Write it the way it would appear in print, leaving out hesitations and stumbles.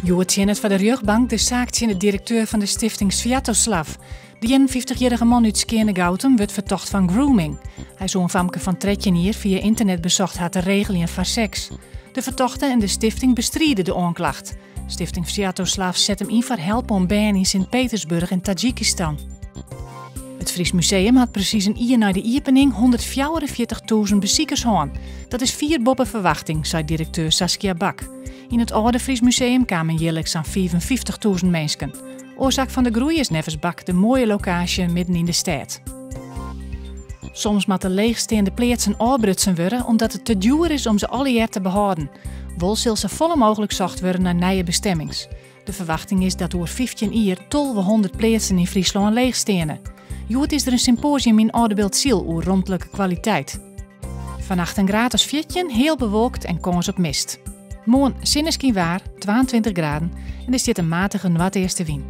Hjoed tsjinnet foar de rjochtbank de saak tsjin de direkteur fan de stifting Sviatoslav. De 51-jierrige man út Skearnegoutum wurdt fertocht fan grooming. Hy soe in famke fan 13 jier fia ynternet besocht ha te regeljen foar seks. De fertochte en de stifting bestride de oanklacht. Stifting Sviatoslav set him yn foar help oan bern yn Sint-Petersburg en Tadzjikistan. It Fries Museum hat presys in jier nei de iepening 144.000 besikers hân. Dat is fier boppe ferwachting, seit direkteur Saskia Bak. Yn it âlde Fries Museum kamen jierliks sa'n 55.000 minsken. Oarsaak fan de groei is neffens Bak de moaie lokaasje midden yn de stêd. Soms moatte leechsteande pleatsen ôfbrutsen wurde omdat it te djoer is om se allegear te behâlden. Wol sil safolle mooglik socht wurde nei nije bestemmings. De ferwachting is dat oer 15 jier 1200 pleatsen yn Fryslân leech steane. Hjoed is der in sympoasium yn Aldebiltsyl oer romtlike kwaliteit. Fannacht in graad as 14, heal bewolkt en kâns op mist. Moarn sinneskynwaar, 22 graden en der stiet in matige noardeastewyn.